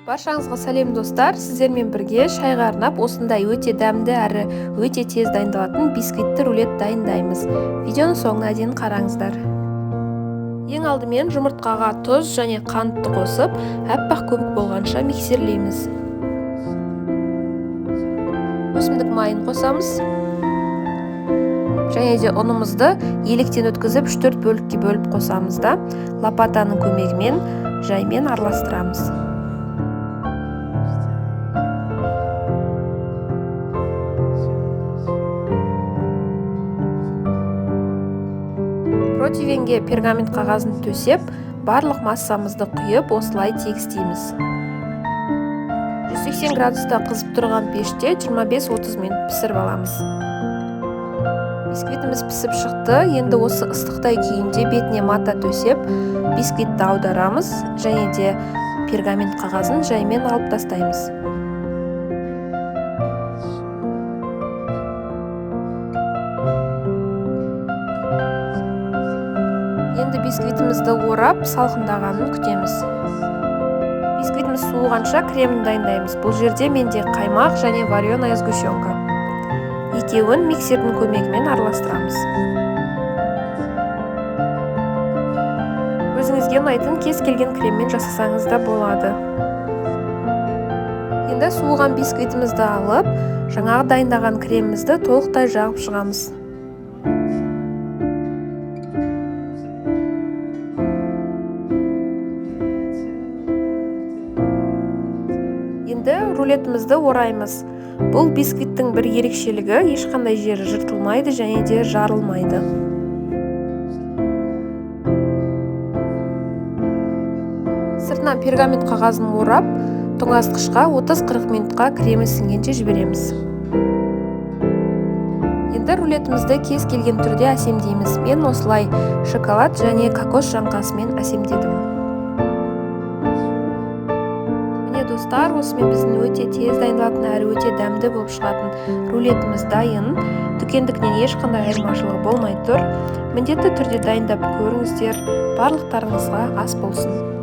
Баршаңызға сәлем, достар! Сіздермен бірге шайға арнап осындай өте дәмді әрі өте тез дайындалатын бисквитті рулет дайындаймыз. Видеоның соңына дейін қараңыздар. Ең алдымен жұмыртқаға тұз және қантты қосып, аппақ көбік болғанша миксерлейміз. Өсімдік майын қосамыз. Және де ұнымызды електен өткізіп 3-4 бөлікке бөліп қосамыз да, лопатаның көмегімен жаймен араластырамыз. Противенге пергамент қағазын төсеп, барлық массамызды құйып, осылай тегістейміз. 180 градуста қызып тұрған пеште 25-30 минут пісіріп аламыз. Бисквитіміз пісіп шықты. Енді осы ыстықтай күйінде бетіне мата төсеп, бисквитті аударамыз және де пергамент қағазын жаймен алып тастаймыз. Енді бисквитімізді орап, салқындағанын күтеміз. Бисквитіміз суығанша кремін дайындаймыз. Бұл жерде менде қаймақ және вареная сгущенка. Екеуін миксердің көмегімен араластырамыз. Өзіңізге ұнайтын кез келген креммен жасасаңыз да болады. Енді суыған бисквитімізді алып, жаңағы дайындаған кремімізді толықтай жағып шығамыз. Енді рулетімізді ораймыз. Бұл бисквиттің бір ерекшелігі, ешқандай жері жыртылмайды және де жарылмайды. Сыртынан пергамент қағазын орап, тоңазытқышқа 30-40 минутқа кремі сіңгенше жібереміз. Енді рулетімізді кез келген түрде әсемдейміз. Мен осылай шоколад және кокос жаңқасымен әсемдедім. Достар, осымен біздің өте тез дайындалатын әрі өте дәмді болып шығатын рулетіміз дайын. Дүкендікінен ешқандай айырмашылығы болмай тұр. Міндетті түрде дайындап көріңіздер. Барлықтарыңызға ас болсын.